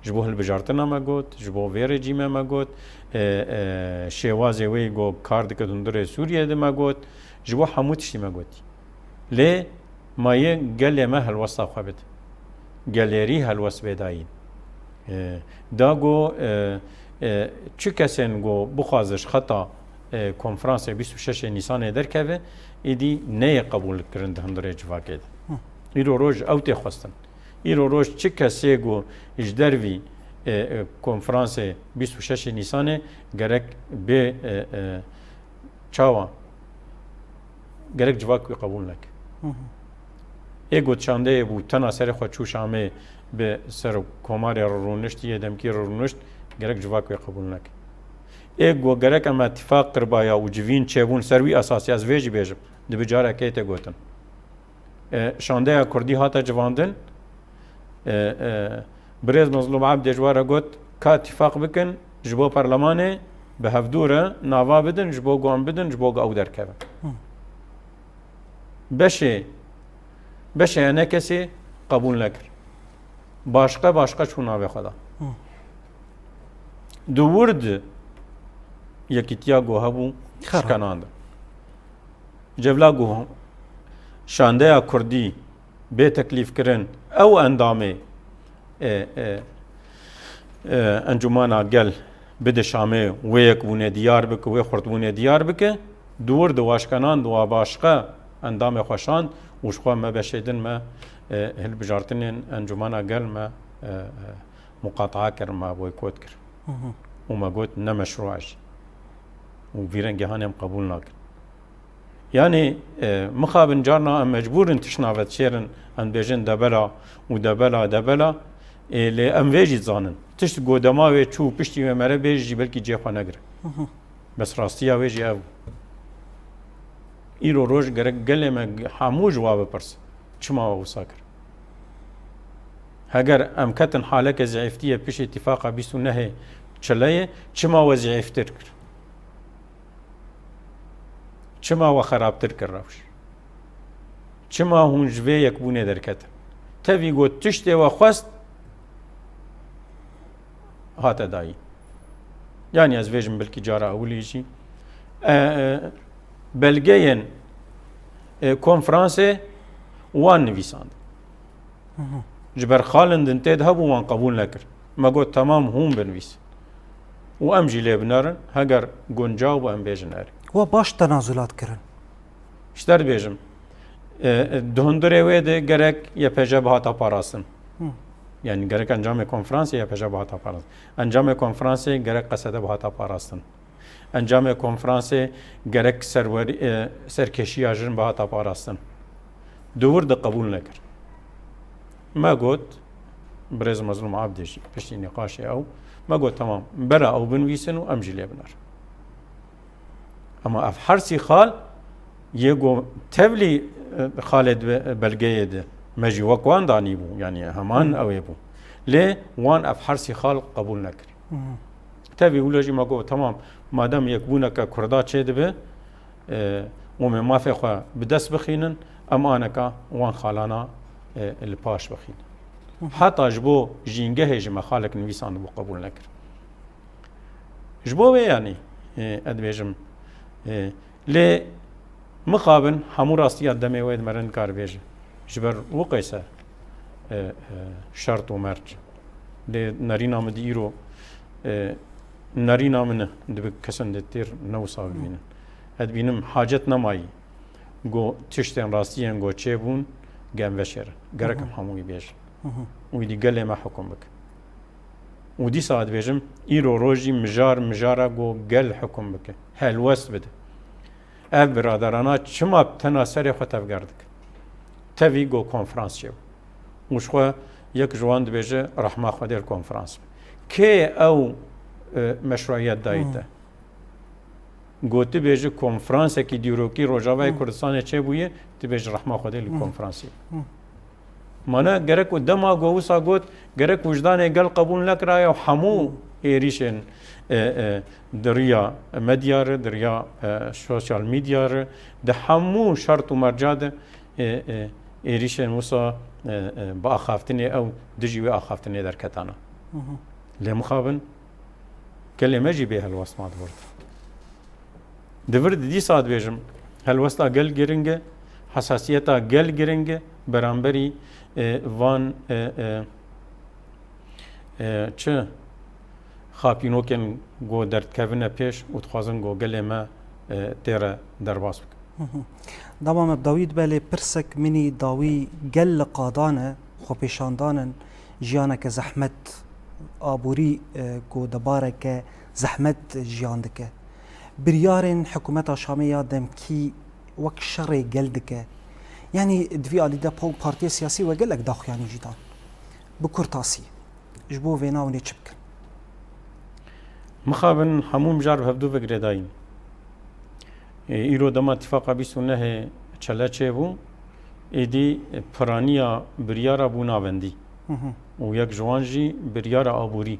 Ji bo hilbijartina me got, ji bo vê rejîmê me got, e, e, şêwazê wê ku kar dike di hundirê Sûriyê de me got, ji bo hemû tiştî me gotî. Lê ma yê gelê me helwesta xwe bide. Gelêrî helwest bê dayîn. E, da ku, e, e, çi kesên ku bixwaze ji xeta, e, konferansê bîst û şeşê Nîsanê derkeve, îdî neyê qebûlkirin di hundirê civakê de. Hı. Îro roj ew tê xwestin. Îro roj çi kesê ku ji dervî, e, e, konferansê bîst û şeşê Nîsanê gerek bê, e, e, çawa? Gerek civak wî qebûl neke. Hı hı. Ê got şandeyê bû, tena serê xwe çû Şamê bi ser komarê re rûnişt, yê demkî re rûnişt, gerek civak wê qebûl neke. Ê got gerek em îtifaq kiribaya û civîn çêbûn ser wî esasî, ez vê jî bêjim, dibe carekê tê gotin. E, şandeya kurdî hate civandin. E, e, Birêz Mezlûm Ebdê ji we re got, ka îtifaq bikin, ji bo perlemanê bi hevdû re nava bidin, ji bo wan bidin, ji bo ew derkevin. Hı. Beşê, beşê enekesê qebûl nekir. Başqe, başqe çû navê xwe da. Hı. Di wir de yekîtiya ku hebû, xera, şikenandin. Cevla ku şandeya kurdî bê teklîfkirin, ew endamê, e, e, e, Encûmena Gel bide Şamê, wê yekbûnê diyar bike, wê xurtbûnê diyar bike, di wir de wa şikenand, wa başqe endamê xwe şand û ji xwe me beşê din me, e, hilbijartinên Encûmena Gel me, e, e, muqataa kir, me boykot kir. Hı hı. Û me got, ne meşrû e jî. Û vî rengê hanê em qebûl nakin. Yanî, e, mixabin carna em mecbûr in tiştna vedişêrin, em dibêjin debela û debela, debela, e, lê em vê jî dizanin. Tişt ku dema wê çû piştî wê mere bêjî jî belkî cê xwe negire. Hı hı. Bes rastiya wê jî ev bû. Îro roj gerek gelê me hemû ji wa bipirsin. Çima we wisa kir? Heger em ketin haleke zîîftiyê piştî tifaqa bîst û nehê çileyê, çima we zîîftir kir? Çima we xerabtir kir rewş? Çima hûn ji vê yekbûnê derketin? Tevî got tiştê we xwest hate dayî. Yanî ez vêjim belkî cara ewilî jî. E, e, belgeyên, e, konferansê wan nivîsand. Hı hı. Ji ber xalindin tê de hebû, wan qebûl nekir. Me got, temam, hûn binivîsin. Û em jî lê binerin, heger guncaw bû em bêjin erê. We baş tenazulat kirin. Ji te re dibêjim, e, e, di hundirê wê de gerek Y P J bihata parastin. Hı. Yani gerek encamê konferansê YPJ bihata parastin. Encamê konferansê gerek Qesede bihata parastin. Encamê konferansê gerek serwerî, e, serkêşiya jin bihata parastin. Di wir de qebûl nekir. Me got, birêz Mezlûm Abdî jî piştî nîqaşê ew, me got, temam, bera ew binivîsin û em jî lê binerin. Ama ev her sî xal yê ku tevlî, e, xalê di belgeyê de me jî wek wan danîbû, yanî heman ew ê bû. Lê wan ev her sî xal qebûl nekirî. Tevî wilo jî me got, temam, madem yekbûneke Kurda çêdibe, e, û me mafê xwe bi dest bixînin, em aneka wan xalana, e, li paş bixînin. Heta ji bo jîngehê jî me xalek nivîsandibû, qebûl nekir. Ji bo wê yanî, e, ez dibêjim, e, lê mixabin hemû rastiya demê wê di me re nikare bêje. Ji ber wê qeyse, e, e, şert û merc. Lê nerîna min di îro, e, nerîna min e, dibe kesin di têr ne wisa bibînin. Ez dibînim hacet nemayî. Go tiştên rastiyên go çêbûn, gen veşêrin. Gerek em hemûyî bêjin. Û îdî gelê me hukum bike. Û dîsa dibêjim, îro rojî mijar mijara go gel hukum bike, helwest bide. Ev biraderana çima tena serê xwe tevger dike? Tevî go konferans çêbû. Û ji xwe yek ji wan dibêje, rehma Xwedê li konferans be. Kê ew, e, meşruiyet dayî te? Gotibêje konferansekî dîrokî Rojavayê Kurdistanê çêbûye, dibêje rehma Xwedê li konferansê. Mana gerek û dema ku wisa got, gerek wijdanê gel qebûl nekiraye û hemû êrîşên, e, e, di riya medya re, di riya, e, sosyal medya re, di hemû şert û merca de, e, e, êrîşên wisa, e, e, bi axaftinê ew dijî wê axaftinê derketana. Lê mixabin, gelê me jî bê helwest ma di vir de. Di vir de dîsa dibêjim, helwesta gel giring e, hesasiyeta gel giring e, beramberî, e, van, e, e, e, çi xapînokên ku derdikevine pêş û dixwazin ku gelê me, e, tê re derbas bikin. Dema me bi dawî dibe, lê pirsek min î dawî gel li qadan e, xwepêşandan in, jiyaneke zehmet, aborî, e, ku debareke zehmet jiyan dike. Biryarên hikûmeta Şamê ya demkî wek şerê gel dike. Yanî di vî alî de pa-, partiyê siyasî we gelek daxuyanî jî dan. Bi kurtasî, ji bo vêna hûn ê çi bikin? Mixabin hemû mijar bi hevdu ve girêdayîn. Ê, îro dema Tifaqa bîst û nehê çele çêbû, êdî piraniya biryara bû navendî. Û yek ji wan jî biryara aborî.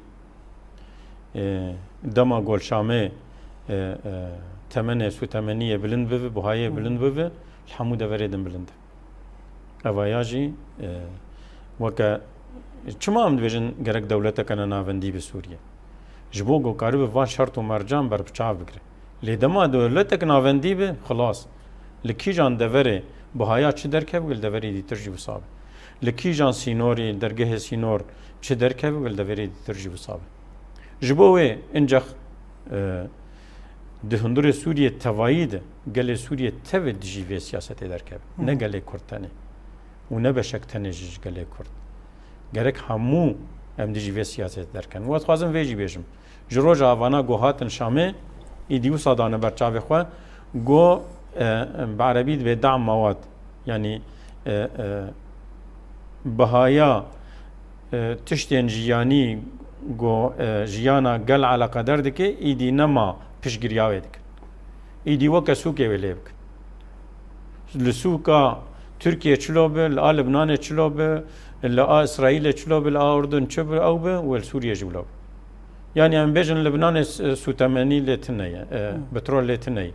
E, dema Golşamê, e, e, temenê sûtemeniyê bilind bibe, buhayê bilind bibe, li hemû deverê din bilind e. Evaya jî, e, weke, çima em dibêjin gerek dewleteke ne navendî bi Sûriye? Ji bo ku karibe van şert û mercan ber bi çav bigire. Lê dema dewletek navendî be, xilas. Li kîjan deverê buhaya çi derkeve, li deverê dîtir jî wisa be. Li kîjan sînorî, dergehê sînor çi derkeve, li deverê dîtir jî wisa be. Ji bo wê incex, e, di hundirê Sûriyê tevayî de, gelê Sûriyê tevê dijî vê siyasetê derkeve. Ne gelê Kurd tenê. Û ne beşek tenê jî ji gelê Kurd. Gerek hemû em dijî vê siyasetê derkevin. Û ez dixwazim vê jî bêjim. Ji roja vana ku hatin Şamê, îdî wisa dane ber çavê xwe, ku, e, bi erebî dibê dam mewad. Yanî, e, e, bihaya, e, tiştên jiyanî ku, e, jiyana gel eleqeder dike, îdî nema piştgiriya wê dikin. Îdî weke sûkê wê lê bikin. Li sûka Tirkiye çilo be, li a Libnanê çilo be, li a Îsraîlê çilo be, li a Urdun çi be, ew be, wê li Sûriye jî wilo be. Yanî em bêjin Libnanê s-, sûtemenî lê tune ye, e, petrol lê tune ye.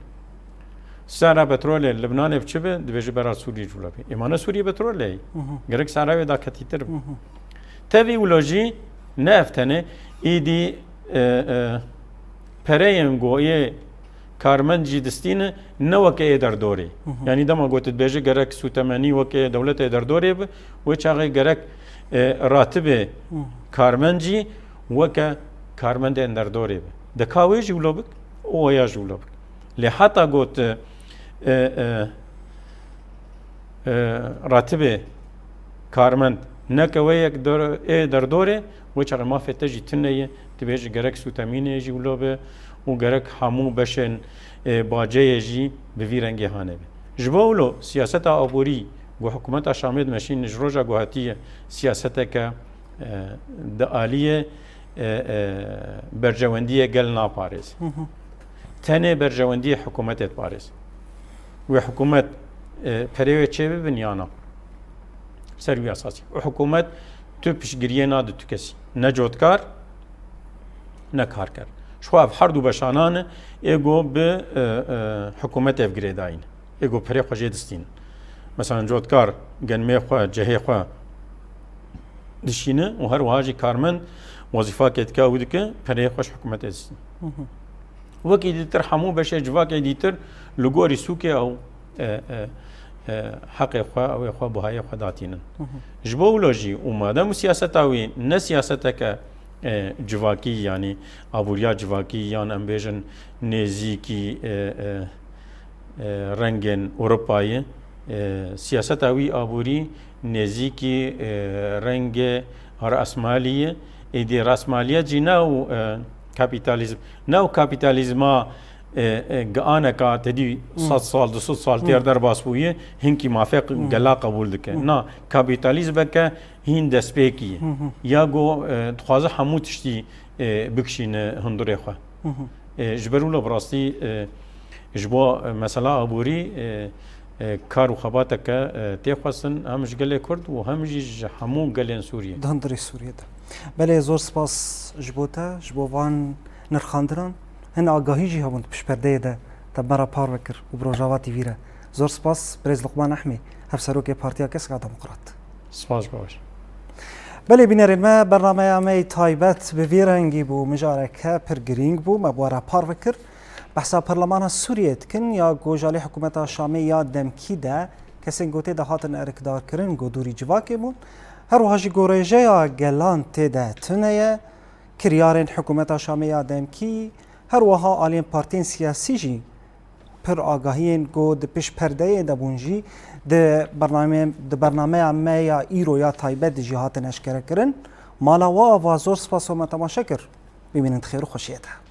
Sera petrolê Libnanê bi çi be, dibêje bera Sûriyê jî wilo be. Ê ma ne Sûriye petrol lê ye. Gerek sera wê daketîtir be. Tevî wilo jî ne ev tenê, îdî, e, e, pereyên ku yê karmend jî distîne, ne weke ê derdorê. Yanî dema got dibêje gerek sûtemenî weke dewletê derdorê be, wê çaxê gerek, e, ratibê karmend jî weke karmendên derdorê be. De ka wê jî wilo bik, û waya jî wilo bik. Lê heta got, e, e, e, ratibê karmend Neke we yek dor-, ê derdorê, wê çaxê mafê te jî tune ye, tu bêjî gerek sûtemînê jî wilo be û gerek hemû beşên, e, baceyê jî bi vî rengê hane be. Ji bo wilo siyaseta aborî ku hikûmeta Şamê dimeşîne ji roja ku hatiye siyaseteke, e, di aliyê, e, e, berjewendiyê gel naparêze. Hı hı. Tenê berjewendiyê hikûmetê diparêze. Wê hikûmet, e, perê wê çê bibin ya na? Ser wî esasî. Û hikûmet tu piştgiriyê nade tu kesî. Ne cotkar, ne karker. Ji xwe ev her du beşanan ê ku bi, e, e, hikûmet ev girêdayî ne. Ê ku perê xwe jê distînin. Mesela cotkar genmê xwe, cehê xwe dişîne û her wiha jî karmend wezîfakê dike û dike perê xwe ji hikûmetê distîne. Hı hı. Wekî dîtir hemû beşê civakê dîtir li gorî sûkê ew, e, e, e, heqê xwe, ew ê xwe, buhayê xwe datînin. Hı hı. Ji bo wilo jî û madem û siyaseta wî ne siyaseteke, e, civakî, yanî aboriya civakî yan em bêjin nêzîkî, e, e, e, rengên Ewropayê, e, siyaseta wî aborî nêzîkî, e, rengê rasmalî ye. Êdî rasmaliyet jî ne ew, e, kapîtalîzm, ne ew kapîtalîzma, e, e, gianeka te dî Hmm. sed sal, du sed sal Hmm. têr derbas bûye, hinkî mafê Hmm. gela qebûl dike. Hmm. Na, kapîtalîzmeke hîn destpêkî ye. Hmm, hmm. Ya ku, e, dixwaze hemû tiştî, e, bikişîne hundirê xwe. Hmm, hmm. E, ji ber wilo bi rastî, e, ji bo, e, mesela aborî, e, e, kar û xebateke, e, tê xwestin hem ji gelê Kurd û hem jî ji hemû gelên Sûriyê. Di hundirê Sûriyê de. Belê, zor spas ji bo te, ji bo van nirxandinan. Hin agahî jî hebûn di piştperdeyê de te me re parve kir û bi Rojava T V re. Zor spas, birêz Luqman Ehmê, Hevserokê Partiya Keseka Demokrat. Spas ji bo we jî. Belê bînerên me, bernameya me yê taybet bi vî rengî bû, mijareke pir girîng bû, me bi we re parve kir. Behsa Perlemana Sûriyê dikin, ya ku ji alî hikûmeta Şamê ya demkî de kesên ku tê de hatin erikdarkirin ku dûrî civakê bûn. Her wiha jî ku rêjeya gelan tê de tune ye, kiryarên hikûmeta Şamê ya demkî, her wiha aliyên partiyên siyasî jî pir agahiyên ku di pişt perdeyê de bûn jî di bername-, di bernameya me ya îro ya taybet de jî hatin eşkerekirin. Mala we ava, zor spas we me temaşe kir. Bimînin di xêr û xweşiyê de.